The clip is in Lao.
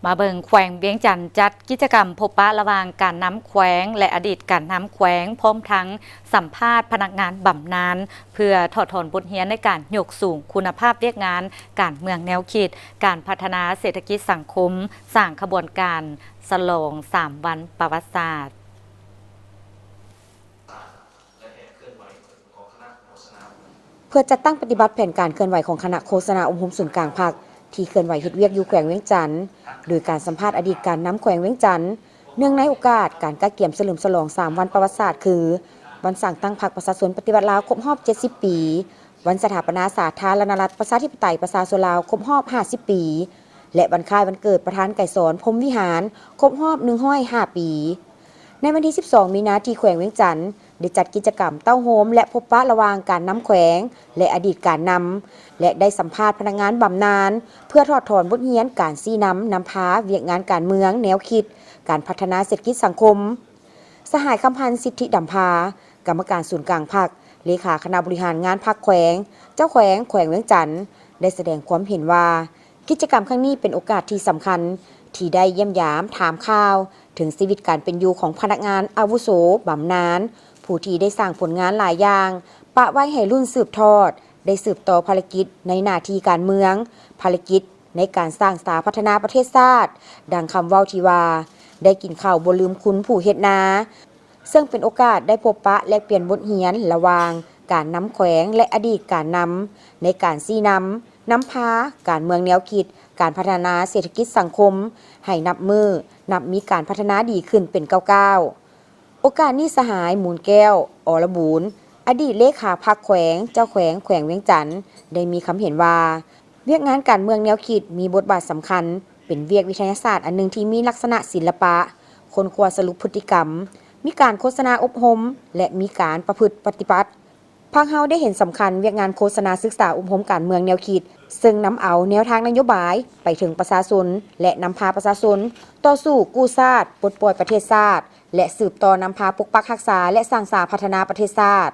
ມາເບິ່ງແຂວງວຽງຈັນຈັດກິດຈະກຳພົບປະລະຫວ່າງການນຳແຂວງ ແລະ ອະດີດການນຳແຂວງ ພ້ອມທັງສຳພາດພະນັກງານບຳນານ ເພື່ອຖອດຖອນບົດຮຽນໃນການຍົກສູງຄຸນນະພາບວຽກງານການເມືອງແນວຄິດ, ການພັດທະນາເສດຖະກິດສັງຄົມ, ສ້າງຂະບວນການສະຫຼອງສາມວັນປະຫວັດສາດ. ເພື່ອຈັດຕັ້ງປະຕິບັດແຜນການເຄື່ອນໄຫວຂອງຄະນະໂຄສະນາອົບຮົມສູນກາງພັກ ທີ່ເຄື່ອນໄຫວເຮັດວຽກຢູ່ແຂວງວຽງຈັນ ໂດຍການສຳພາດອະດີດການນຳແຂວງວຽງຈັນ ເນື່ອງໃນໂອກາດການກະກຽມສະເຫຼີມສະຫຼອງສາມວັນປະຫວັດສາດ ຄື ວັນສ້າງຕັ້ງພັກປະຊາຊົນປະຕິວັດລາວຄົບຮອບເຈັດສິບປີ, ວັນສະຖາປະນາສາທາລະນະລັດປະຊາທິປະໄຕປະຊາຊົນລາວຄົບຮອບຫ້າສິບປີ ແລະ ວັນຄ້າຍວັນເກີດປະທານໄກສອນ ພົມວິຫານ ຄົບຮອບໜຶ່ງຮ້ອຍຫ້າປີ. ໃນວັນທີສິບສອງ ມີນາ ທີ່ແຂວງວຽງຈັນ ໄດ້ຈັດກິດຈະກຳເຕົ້າໂຮມ ແລະ ພົບປະລະຫວ່າງການນຳແຂວງ ແລະ ອະດີດການນຳ ແລະ ໄດ້ສຳພາດພະນັກງານບຳນານ ເພື່ອຖອດຖອນບົດຮຽນການຊີ້ນຳນຳພາວຽກງານການເມືອງແນວຄິດ, ການພັດທະນາເສດຖະກິດສັງຄົມ. ສະຫາຍ ຄຳພັນ ສິດທິດຳພາ ກຳມະການສູນກາງພັກ, ເລຂາຄະນະບໍລິຫານງານພັກແຂວງ, ເຈົ້າແຂວງແຂວງວຽງຈັນ ໄດ້ສະແດງຄວາມເຫັນວ່າ ກິດຈະກຳຄັ້ງນີ້ເປັນໂອກາດທີ່ສຳຄັນ ທີ່ໄດ້ຢ້ຽມຢາມຖາມຂ່າວເຖິງຊີວິດການເປັນຢູ່ຂອງພະນັກງານອາວຸໂສບຳນານ ຜູ້ທີ່ໄດ້ສ້າງຜົນງານຫຼາຍຢ່າງ ປະໄວ້ໃຫ້ລຸ້ນສືບທອດ ໄດ້ສືບຕໍ່ພາລະກິດໃນໜ້າທີ່ການເມືອງ, ພາລະກິດໃນການສ້າງສາພັດທະນາປະເທດຊາດ, ດັ່ງຄຳເວົ້າທີ່ວ່າ ໄດ້ກິນເຂົ້າບໍ່ລືມຄຸນຜູ້ເຮັດນາ. ເຊິ່ງເປັນໂອກາດໄດ້ພົບປະແລກປ່ຽນບົດຮຽນລະຫວ່າງການນຳແຂວງ ແລະ ອະດີດການນຳ ໃນການຊີ້ນຳ, ນຳພາການເມືອງແນວຄິດ, ການພັດທະນາເສດຖະກິດສັງຄົມ ໃຫ້ນັບມື້ນັບມີການພັດທະນາດີຂຶ້ນເປັນກ້າວໆ. ໂອກາດນີ້ ສະຫາຍ ມູນແກ້ວ ອລະບູນ ອະດີດເລຂາພັກແຂວງ, ເຈົ້າແຂວງແຂວງວຽງຈັນ ໄດ້ມີຄຳເຫັນວ່າ ວຽກງານການເມືອງແນວຄິດມີບົດບາດສຳຄັນ ເປັນວຽກວິທະຍາສາດອັນໜຶ່ງທີ່ມີລັກສະນະສິລະປະ, ຄົ້ນຄວ້າສະຫຼຸບພຶດຕິກຳ, ມີການໂຄສະນາອົບຮົມ ແລະ ມີການປະພຶດປະຕິບັດ. ພັກເຮົາໄດ້ເຫັນສຳຄັນວຽກງານໂຄສະນາສຶກສາອົບຮົມການເມືອງແນວຄິດ, ເຊິ່ງນຳເອົາແນວທາງນະໂຍບາຍໄປເຖິງປະຊາຊົນ ແລະ ນຳພາປະຊາຊົນຕໍ່ສູ້ກູ້ຊາດ, ປົດປ່ອຍປະເທດຊາດ ແລະ ສືບຕໍ່ນຳພາປົກປັກຮັກສາ ແລະ ສ້າງສາພັດທະນາປະເທດຊາດ.